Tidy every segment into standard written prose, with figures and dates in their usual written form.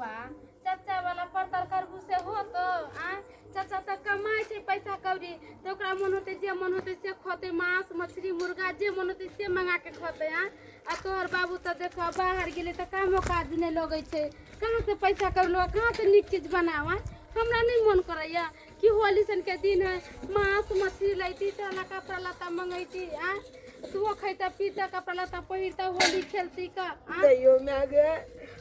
बौआ, चाचा वाला परतर करबू से होतो? आ चाचा तऽ कमाइ छै पैसा कौड़ी, तऽ ओकरा मन होतै जे मन होतै से खतै, मांस मछली मुर्गा जे मन होतै से मंगा के खतै। आ आ तोहर बाबू तऽ देखो बाहर गेलै तऽ कामो काज नहि लगै छै, कहाँ से पैसा कौड़ी लऽ, कहाँ से नीक चीज बनावा? हमरा नहि मन करैया कि होली सन के दिन है, मांस मछली लैती, तोरा कपड़ा लत्ता मंगैती, आ तू खैता पीता, कपड़ा लत्ता पहिरता, होली खेलती का। तैयो माय गे,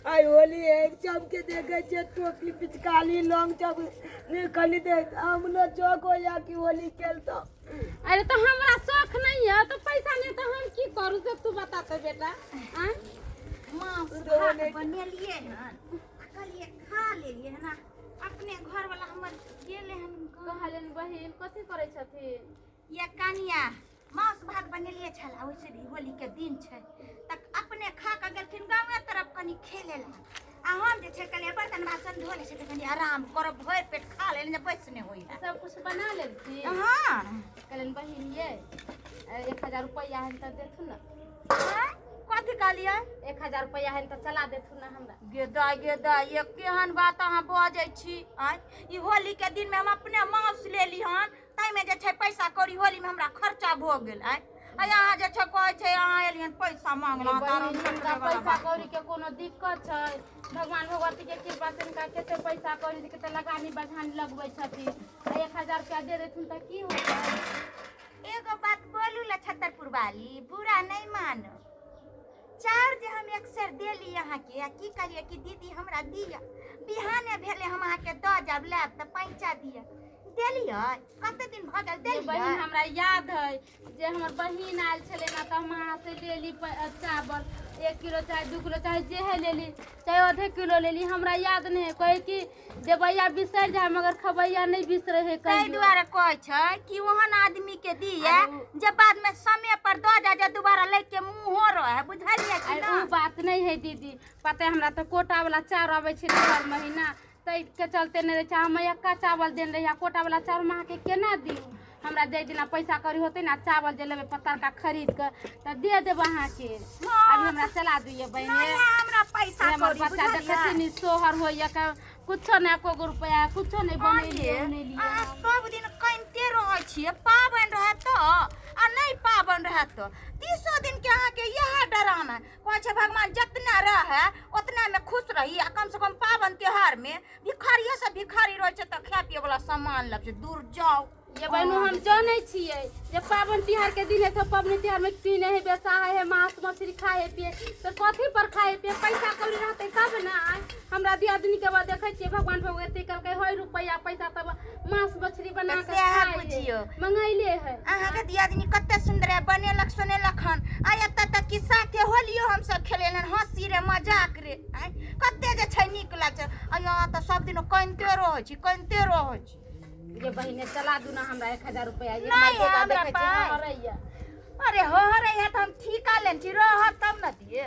आइ होली है, सबके देखै छियै टोपी पिचकारी लौंग सब नहि खाली देख, हमरो शौक होइया कि होली खेलतौ। अरे तो हमरा शौक नहीं है तो पैसा नहीं तो हम की करू से तू बता तो बेटा। आ मांस भात बनेलिए हन, कहलिए खा लेलिए हन। अपने घर वाला हमर गेले हन। कहलियन बहिन, कथी करै छथिन? ये कनिया, मांस भात बनेलिए छला, वैसे भी होली के दिन छै, तऽ अपने खा कऽ गेलखिन गाँवे तरफ कनि खेले ला, आ हम जे छै कहलिए बर्तन बासन धो लै छै तऽ कनि आराम करब, भरि पेट खा ले जे बैस नहि होइए। सब कुछ बना लेलखिन? हाँ। कहलियन बहिन ये, 1000 रुपैआ है तऽ देथुन ने। आँय? कथी कहलियै? 1000 रुपैआ है तऽ चला देथुन ने हमरा। गे दाइ, गे दाइ, ये केहन बात अहाँ बजै छी? आँय, ई होली के दिनमे हम अपने मांस लेली हन, ताहिमे जे छै पैसा कौड़ी होलीमे हमरा खर्चा भऽ गेल। आँय, आ अहाँ जे छै कहै छै अहाँ एलियन पैसा मांगला। बहिन, हुनका पैसा कौड़ी के कोनो दिक्कत छै? भगवान भगवती के कृपा से हुनका कते पैसा कौड़ी, कते लगानी बझानी लगबै छथिन, आ 1000 रुपया दे देथुन तऽ की होतै? एगो बात बोलू ला छतरपुर वाली, बुरा नहीं मानो, चाउर जे हम एक सेर देली अहाँके आ की कहलियै कि दीदी हमरा दिअ, बिहाने भेले हम अहाँके दऽ जायब, लायब तऽ पैंचा दिअ, देलियै? कते दिन भऽ गेल? ये देलियै? बहिन, हमरा याद है जे हमर बहिन आयल छलै ने तऽ हम अहाँ से लेली चावल 1 किलो चाहे 2 किलो चाहे जे है लेली, चाहे आधे किलो लेली, हमरा याद नहीं है। कहे कि देवैया बिसरि जाए मगर खबैया नहीं बिसरे है। ताहि कहियो दुआरे कहै छै कि ओहन आदमी के दिए जे बाद में समय पर दऽ जाय, जे दोबारा लै के मुँहो रहे, बुझलियै कि अरे ना? ओ बात नहीं है दीदी, पता है हमरा तऽ कोटा वाला चाउर अबै छै ने हर महीना, ताहिके चलते नहि दै छै। हम एक्का चावल देने रहियै, आ कोटा वाला चाउर हम अहाँके केना दियौ? हमरा जाहि दिना पैसा कौड़ी होतै ने, चावल जे लेबै पतरका खरीद कऽ तऽ दे देब अहाँके। अभी हमरा चला दिअ बहिन। नहि हमरा पैसा हमर कौड़ी बच्चा बुझलियै? देखै छी नि सोहर होइया के कुछो नहि, एको गो रुपैआ कुछो नहि बनेलियै उनेलियै। अहाँ सब दिन कनिते रहै छियै, पाबनि रहत तऽ आ नहि पाबनि रहत तऽ तीसो दिन के अहाँके इएह डरामा। कहै छै भगवान जितना रहै उतना में खुश रही, आ कम से कम पाबनि त्योहार में भिखारियो से भिखारी रहै छै तऽ खाय पिए वाला सामान लब छै, दूर जाओ। ये बहनू, हम जानै छियै जे पाबनि तिहार के दिन है सब पाबनि तिहार में पीने है, बेसाहे है, मांस मछली खाए है पिए, तऽ कथी पर खाए पिए? पैसा कौड़ी रहतै तब ने। आँय, हमरा दियादनी के बाद देखै छियै भगवान भगवती कहलकै होय रुपैआ पैसा तब मांस मछली बना तऽ के सएह खाए है, बुझियौ। मंगैले है। अहाँके दियादनी कते सुन्दर है, बनेलक सोनेलक हन, आ एतऽ तक कि साथे होलियो हमसब खेलेलन, हँसी रे मजाक रे, आँय कते जे छै नीक लागै छै। आ यहाँ तऽ सब दिन कनिते रहै छी, कनिते रहै छी। ये बहिने, चला दू ना हमरा 1000 रुपैआ। ये नहीं हमर है बेटा हमरा देखै छै पास। हरैया। अरे हो हरे है तऽ हम ठीका लेने छी, रहत तब ने दिए।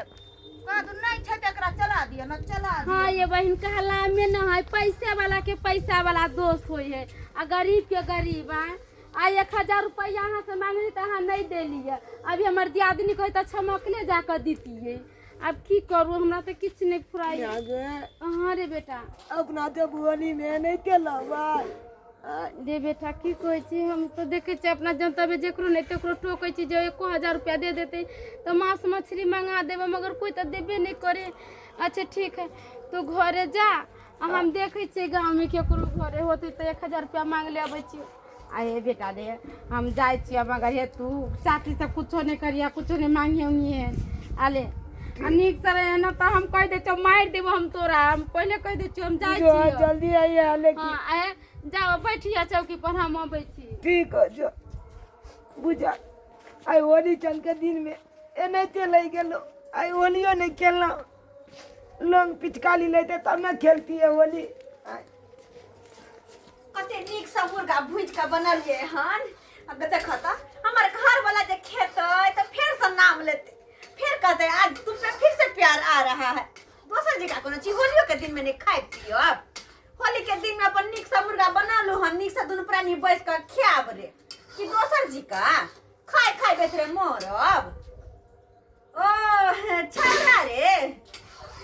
कह दू नहीं छै तऽ एकरा चला दिअ न, चला दिअ। हाँ ये बहिन, कहला में न है पैसे वाला के पैसा वाला दोस्त होय है आ गरीब के गरीब। आय आ 1000 रुपैआ अहाँ से मांगली तऽ अहाँ नहीं देलियै। अभी हमर दियादनी कहै तऽ छमकले जाकऽ दितियै। आब की करू, हमरा तऽ किछु नहि फुराइ। अहाँ रे बेटा, अपना तऽ होली में नहि केलहुँ बात रे बेटा, की कहै छी? हम तऽ देखै छियै अपना जनतबे जकरो नहि तकरो टोकै छी जे एको हजार रुपैआ दे देतै तऽ मांस मछली मंगा देबै, मगर कोइ तऽ देबे नहि करे। अच्छा ठीक है, तू घरे जा आ हम देखै छियै गाँवमे केकरो घरे होतै तऽ 1000 रुपैआ मांग ले अबै छियै। आ हे बेटा रे, हम जाइ छियै, मगर हे तू चाची से कुछो नहि करिहे, कुछो नहि मांगिहे उंगिहे। आले आ नीक से रहे ना तऽ हम कहि दै छियौ मारि देबो हम तोरा, हम पहिले कहि दै छियौ। हम जाइ जो छियौ। जल्दी आइए लेकिन। हाँ, आए जाओ, बैठिए चौकी पर, हम अबै छी। ठीक हो, जो बुझा आइ होली चन के दिन में एनाहिते लागि गेलो, आइ होलियो नहीं खेललहुँ। लौंग पिचकाली लेते तब ने खेलती है होली। आइ कते नीक से मुर्गा भूजि कऽ बनलियै हन। आ देख तऽ हमर घर वाला जे खेतै तऽ फेर से नाम लेतै, फिर कहते आज तुम पे फिर से प्यार आ रहा है। दोसर जगह कोनो चीज होलियो के दिन में नहीं खाइ पियो। अब होली के दिन में अपन नीक से मुर्गा बना लू हन, नीक से दुनू प्राणी बैस कऽ खायब रे, कि दोसर जी का खाय खाय बैठ रे मरब। ओ छाड़ा रे,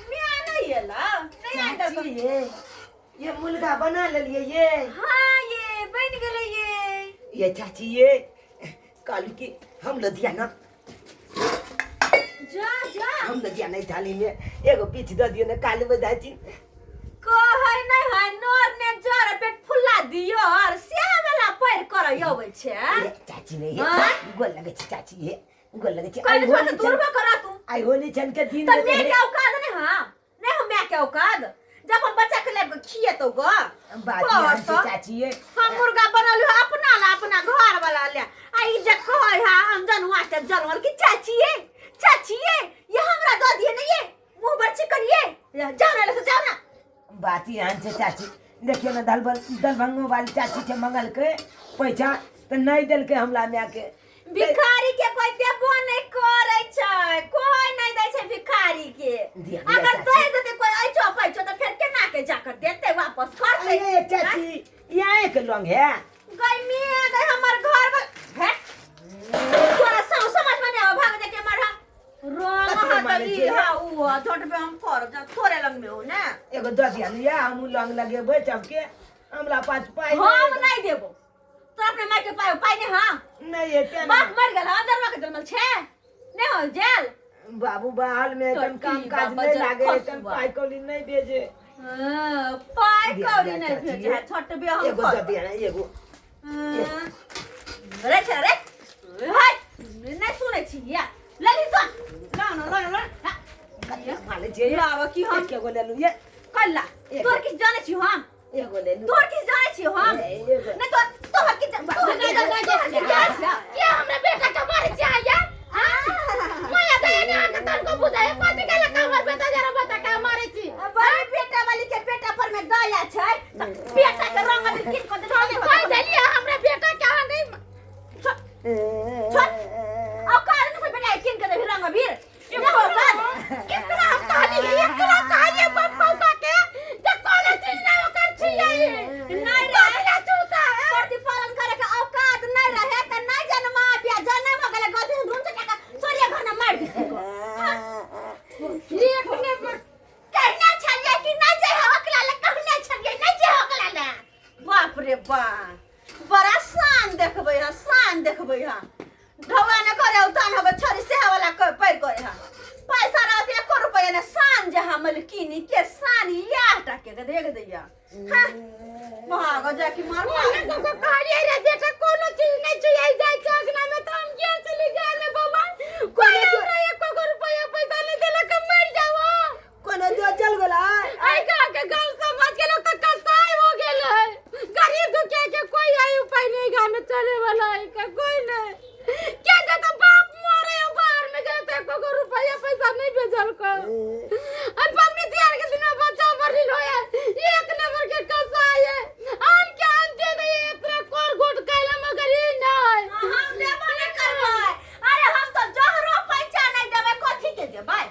मिया नहीं एला नहीं आइन देलको। चाची ये मुर्गा बना लेलिए ये। हाँ ये बन गेलै ये। ये चाची ये कालू की हम लदिया ना जा जा हम लदिया नहीं थाली में एगो पीछ दऽ दियौ ने कालू बदाची। कहै नहीं है नोर ने जर पेट फुला दियो और सेह वाला पैर करय अबै छै। ये चाची नहीं ये हाँ? गोल लगे छै चाची ये गोल लगे छै। कहै आई छोड़ होली दूर छन भऽ करा तू। आई होली छन के दिन तऽ में मैं तऽ के औकात नहीं हाँ नहीं हम मैं के औकात जब हम बच्चा के लाबि के खिएतौ ग। बात कहत यहाँ छै तऽ। चाची ये। हम मुर्गा बनल हौ अपना ला अपना घर वाला ले आ ई जे कहै है अनजनुआ के जनवल की चाची ये चाची ये ये हमरा दऽ दिए ने ये मुंह पर चिकन ये जाओ ना ले से जाओ ना। बात यहाँ छै चाची देखियौ ने दरभंगो वाली चाची छै मंगल के पैसा तऽ नहीं देलकै हमरा माय के। भिखारी के कोई देबो नहीं करै छै कोई नहीं दै छै भिखारी के। दिया, दिया अगर चाची। दे देतै कोई ऐचो पैचो तऽ फेर केना के जाकर देतै वापस करतै। अरे चाची यहाँ के लौंग है। गई मिया गई हमर घर है तोरा सब समझ में नहीं आवे भाग जाके मार हम रंग कथी हा मारै तऽ ई छै? हा उ हा झट पे हम करब जा तोरे लग में हो ना। एगो दऽ दिया ने या हमहूँ लौंग लगेबै सबके हमरा पास पाइ हम नहीं देबो तोरा अपने माय के पाइ पाइ नहीं हाँ नहीं हेतै ने। बाप मर गेल हँ दरवा के जन्मल छै नहीं हो जेल बाबू बाहर में तोर तन काम की काज बाबा नहीं जब लागे तन खसुआ। पाइ कौड़ी नहीं भेजे। हाँ, पाइ दिया, कौड़ी दिया नहीं चाची, भेजे है छठ बे हम एगो दऽ करब। दिया ने एगो। हाँ, रे छै रे हाय नहीं सुनै छी या लली तो लाओ ना लाओ ना लाओ कते माले छै लाओ की हम एगो ले लू ये कल्ला एगो। तोर किछ जानै छी हम एगो ले लू तोर किछ जानै छी हम एगो। नहीं तो तोहर किछ तोहर किछ तोहर किछ जानै छी के हमरा बेटा के मारे छै आया माया दया ने आके तनको बुझाए कथि के लका हमर बेटा जरा बच्चा के मारे छी। बड़ी बेटा वाली के बेटा पर में दया छै त बेटा के रंग अभी किन को देलौ हम कह देलिए हमरा बेटा के अहाँ नहीं छोड़ अब कारण से बेटा किन के देबी रंग अबीर ना हो बात कितना हम कहली इतना कहली बाप कौका के जे कोनो चीज ना ओकर छियै नहीं रे चूता है प्रतिपालन करे के औकात नहीं रहे त नहीं जन्मा बिया जन्म हो गेले गलती से ढूंढ के का सोरिया घर में मार दी एक नंबर कहना छलिए कि नहीं जे होकला ले कहना छलिए नहीं जे होकला ले। बाप रे बाप बड़ा शान देखबै हा शान देखबै हा ढौआ ने करे उतान होगे छोरी सेहा वाला पैर करे हा पैसा रहते एको रुपया ने शान जे हम किनी के शान याह टाके के देख दैया हां भागो जाके मार हमरा सबके कहलिए रे बेटा कोनो चीज नहीं छुए जाय छै अगना में तो हम गेल चली गेल में बाबा कोई हमरा एको गो रुपया पैसा नहीं देलक हम मर जाओ। कोनो जो चल गेला आई गाँव के गाँव समाज के लोग तो कसाई हो गेल है गरीब दुखिया के कोई आई उपाय नहीं गाँव में चले वाला है का कोई नहीं के जे तो बाप मरे हो बाहर में गए तो एको गो रुपया पैसा नहीं भेजल को और पबनी तिहार के दिन में बच्चा मरिल हो एक नंबर के कसाई है आन के आन दे दे इतना कोर गोट कैला मगर ई नहीं हम देबो नहीं करबै। अरे हम तो जहरो पैसा नहीं देबै कथी के देबै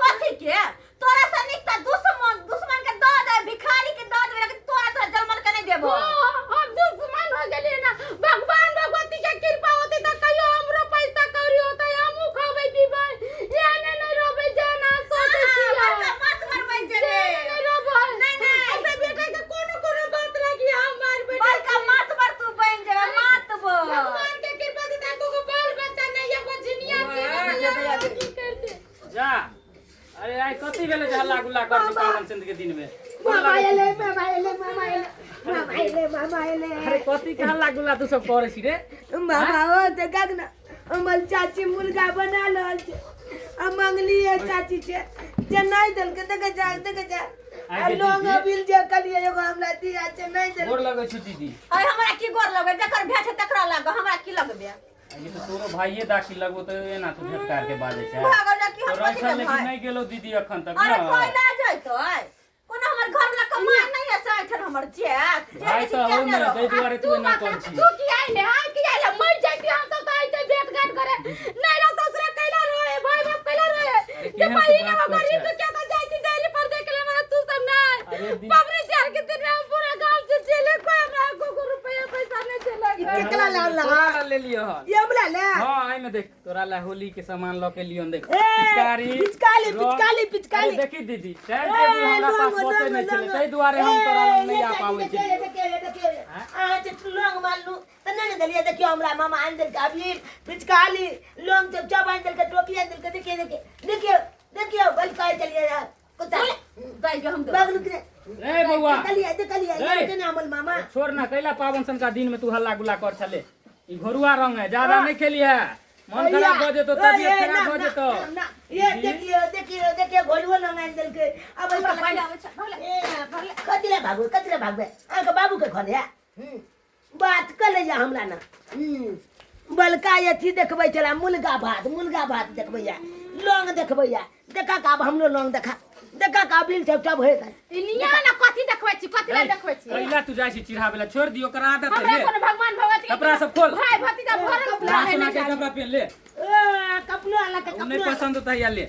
कथी के तोरा से नीक त दुश्मन दुश्मन के दऽ दे भिखारी के दऽ देबै लेकिन तोरा से जलमल के नहीं देबो। हम दुश्मन हो गेलिए ना भगवान भगवती के कृपा होते त कहियो हमरो पैसा कौड़ी होते हमहू खबै पीबै एहने नहीं रहबै जेना सोचै छियै। बड़का मत मरबै जेबे। जेना नहीं रहबै। नहीं, नहीं। अपना बेटा के कोनो कोनो बात लागी हम मार बेटा बड़का मत मर तू बन जेबे मत बोल। भगवान के कृपा से त एको गो बाल बच्चा नहीं है बझनिया छै की करते जा अरे आइ कथी भेलै जे हल्ला गुल्ला करै छी पावन सिंध के दिन में। मामा एले मामा एले मामा एले मामा एले मामा एले। अरे कथी के हल्ला गुल्ला तू सब करै छी रे? मामा ओ तऽ गग ना हमर चाची मुर्गा बना रहल छै आ मंगलिए चाची छै जे नहीं देलकै देखे जा देखे जा आ आइ लौंग दीदी। अबिल जे कहलिए एगो हमरा दिया छै नहीं देलकै। गोर लगै छु दीदी। अरे हमरा की गोर लगबै जकर भेट छै तकरा लागो हमरा की लगबे। ये तो तोरो भाइये दाखिल लगबो तो एना तू झटकार के बाजै छै। भागल जा कि हम तोरा कथी छल के लेकिन भाई नहीं गेलो दीदी अखन तक अरे ना। कोई ना जैतै कोनो हमर घर वाला कमाई नहीं है साइठन हमर जेत जे भाई बेसी तऽ हौ केने ने रहो। ताहि दुआरे तू एना करै छी। तू की आइले आ की आइले मर जाइती हम सब तऽ आइते भेट घाट करे नहीं रे ससुरा कैला रहे भाई बाप कैला रहे जे केहन तू बहिन बात हो करै गरीब छै? तो क्या तो जाइती दिल्ली पर देख ले हमरा तू सब नहीं अरे दी- पबनी तिहार के दिन में हम पूरा गांव से चले कोई हमरा एको गो रुपया पैसा नहीं देलक। केकरा लाल तोरा ले लियो हन। ये हमरा ले हाँ एहिमे देख तोरा ला होली के सामान ल के लियो देख ए, पिचकारी पिचकारी, रंग। पिचकारी, पिचकारी। अरे देखी दीदी टाइम टेबुल हमरा पास बचे नहीं छलै ताहि दुआरे हम तोरा लग नहीं आ पाबै छी अहाँ जे लौंग मारलू तऽ नहि ने देलियै। देखियौ हमरा मामा आनि देलकै अबीर पिचकारी लौंग सब सब आनि देलकै, टोपी आनि देलकै। देखियौ देखियौ देखियौ देखियौ बल कहै छलियै यार कुत्ता दाइ के हम देबै। बगलू के रे बौआ देखलियै देखलियै रे। ये ना हमर मामा छोड़ ना कैला पावन सनका दिन में तू हल्ला गुल्ला कर छले। ई घोरुआ रंग है, ज्यादा नहीं खेली है, मन खराब हो जेतो, तबियत खराब हो जेतो। ना ये देखियो देखियो देखियो घोरुआ लौंग आनि देलकै। अब एहिमे पानि आबै छै, भगले, भगले। कथी लए भागबै, कथी लए भागबै? अहाँके बाबूके घर है बात कर लैया हमरा ना। बलका अथी देखबै छला मुर्गा भात, मुर्गा भात देखबैया, लौंग देखबैया। देखा का आब हमरो लौंग देखा देखा का अबीर सब सब होइत। इनिया ना कथी देखबै छी, कथी ला देखबै छी? कैला तू जाइ छी चिढ़ाबै ला, छोड़ दियो ओकर आदत है। हमरा ले कोनो भगवान भगवती के कपड़ा सब खोल। भाई भतीजा भरल नहा पूरा सोना के कपड़ा पहन ले। ए कपड़ो आला के उ कपड़ो नहीं पसंद होता है ले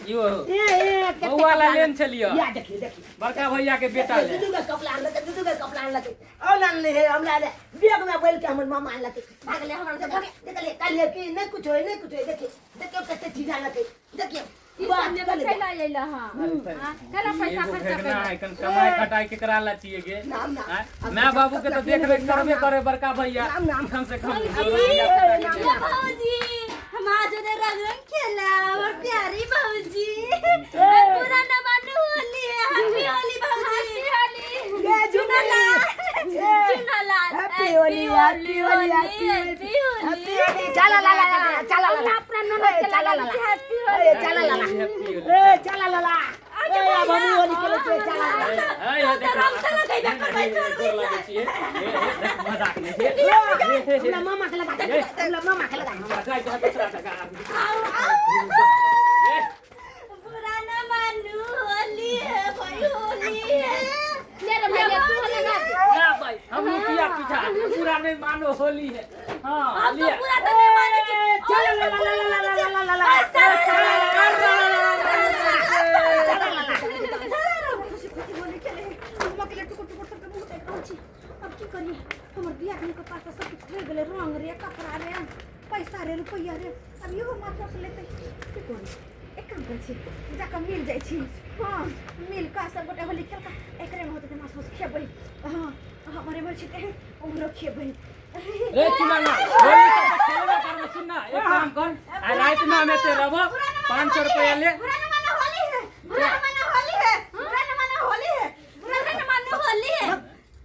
यो ए ए कते बौआ ला कपड़ा लेन छलियो। या देखियो देखियो बड़का भैया के बेटा ले दू दू के कपड़ा आनलकै, दू दू के कपड़ा आनलकै और आनले हे हमरा ले बैग में बोल के हमर मामा आनलकै। भगले हमरा से भगले। देखलिए कहलिए कि नहीं कुछ होय, नहीं कुछ होय। देखियो देखियो कते चीज आनलकै। देखियो ई बात सब कर ले। कैला अइला हां कैला पैसा एगो खर्चा भेगना कैला? है कन कमाई खटाई के करा ला चाहिए गे। नाम नाम आँय? My बाबू के तो देख रेख करबे करे बड़का भैया। नाम नाम कम से कम ये भौजी हम आज उधर रंग रंग खेला और प्यारी भौजी पूरा न मानू होली है। हैप्पी होली भौजी। हैप्पी होली। ये झुमला Chunalal happy Holi, happy Holi, happy happy Holi. Happy Holi. चला ला ला ला चला ला ला अपना ननद के चला ला ला हैप्पी ए चला ला ला हैप्पी होली। ए चला ला ला ए अब हम होली खेलै छियै चला ला ला। ए, ए, देख, रंग त लगैबे करबै, ए, गोर लागै छियै। ए, ए, देख, मजाक नहि छै। ए, ए, ए, हमरा मामा के लगा दे, हमरा मामा के लगा दे। हमरा जाइ के है दूसरा जगह। आओ आओ ए, बुरा न मानू होली है भाई होली है। ले रे भाई ले, तू लगा दे। ना भाई, हम किया पीछा पूरा नहीं मानो होली है। हाँ हम तो लिया। पूरा तो नहीं माने छी। चला ला ला ला ला ला ला ला ला। अब की करी हमर दियादनी के पास सब कुछ हो गेलै, रंग रे कपड़ा रे पैसा रे रुपैया रे। अब इहो माथा से लेतै की करी? एक काम करै छी जाकऽ मिल जाइ छी। हाँ मिल कऽ सब गोटे होली खेल कऽ एकरे में होतै तऽ माछ मांस खेबै। हाँ हमर एम्हर छिकै उम्हरो खेबै। रे चुना ना होली सब तऽ खेलबे करबै। सुन ना एक काम कर, आ राति में हम एते रहबो, 500 रुपया ले। बुरा न मानो होली है, बुरा न मानो होली है, बुरा न मानो होली है, बुरा न मानो होली है।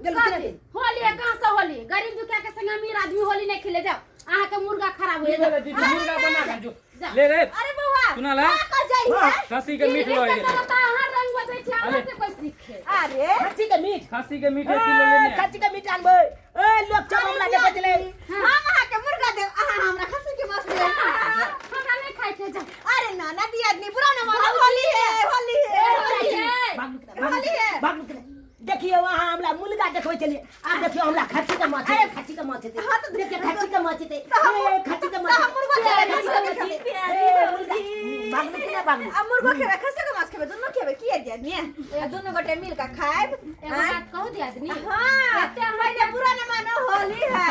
गेलु कि नहि? होली है कहाँ से होली? गरीब दुखिया के संग अमीर आदमी होली नहीं खेले। जाओ अहाँ के मुर्गा खराब हो की जाए। भेलै दीदी? मुर्गा बना के जो जा। ले रे अरे बौआ सुना ला। कहाँ जाइ है? खस्सी के मीट लऽ गेलै। अहाँ रंग बदलै छी, अहाँ से कोई सीखे? अरे खस्सी के मीट, खस्सी के मीट 1 किलो लेने ए, खस्सी के मीट आनबै। ए लोक सब हमरा देखै छलै। हम अहाँ के मुर्गा देब, अहाँ हमरा खस्सी के मांस देब। हमरा नहीं खाए के, जाओ। अरे ना ना दियादनी बुरा न मानो होली है, होली है, होली है, भागलु कि नहि? होली है। भागलु कि नहि? देखियौ अहाँ हमरा मुर्गा देखबै छलियै, आब देखियौ हमरा खस्सी के माछ हेतै, खस्सी के माछ हेतै। हाँ, तऽ देखियौ खस्सी के माछ हेतै, तऽ हम- ए खस्सी के माछ तऽ हम मुर्गा हेतै, खेबै, खस्सी के माछ हेतै। ए मुर्गा भागलु कि नहि भागलु? आ मुर्गो खेबै खस्सी के मांस खेबै दुनू खेबै की दियादनी? आ दुनू गोटे मिल के खायब। एगो बात कहू दियादनी? हाँ पहले बुरा न मानो होली है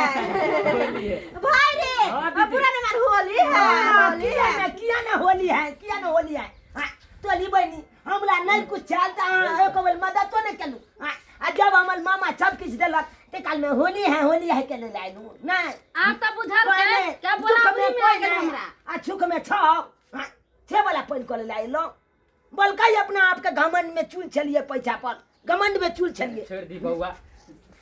होली है। भाई रे। हाँ, अब दीदी। बुरा न मानो होली है, हाँ, होली किया है। ने किया ने होली है, किया ने होली है। हाँ, तोली बहिनी हमरा नहीं कुछ चाल तऽ अहाँ एक बेर मददो नहीं केलू। हाँ, आ जब हमर मामा सब किछु देलक ते काल में होली है होली है के लेल आयलू नहीं। आब तऽ बुझल कोइ के नहि, के दुःख बोलाबरी में में कोइ आ गेल नहि, हमरा। आ सुख में छौ। हाँ, छे वाला पानि कऽ लेल आयलहुँ। बलकै अपना आपके घमंड में चूल छलियै, पैसा पर घमंड में चूल छलियै। छोड़ दी बौआ,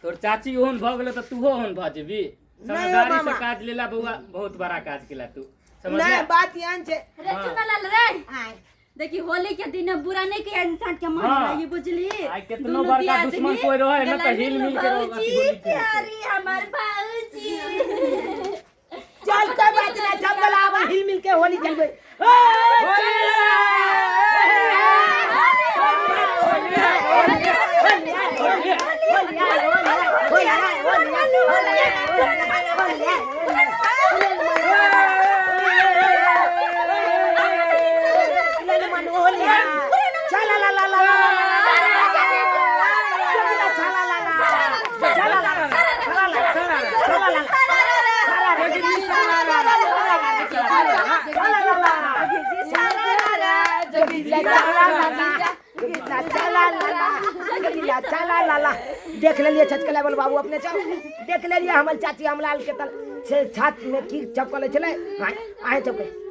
तोर चाची ओहन भऽ गेलो तऽ तूहो ओहन भऽ जेबी। नहि समझदारी से मामा। काज लेला बौआ, बहुत बड़ा काज केला तू। नहि समझला? बात एहन छै। रे चुनालाल रे आँय, देखी होली के दिन बुरा नहीं किया इंसान के मन हाँ। लगी बुझली। आइ केतनो दुनू बड़का दियादनी दुश्मन कोइ रहै न तऽ गला हिल मिल के रहू, भौजी अथी होली खेलै छै। प्यारी हमर भौजी। चल कोई बात नहीं, सब बोला आब हिल मिल के होली खेलबै। चला। गेली चला ला ला देख लेलिए छचकला बोल बाबू अपने चल देख लेलिए हमर चाची हमलाल के तल छे छात में की चपकल छलै आय आय चपकल।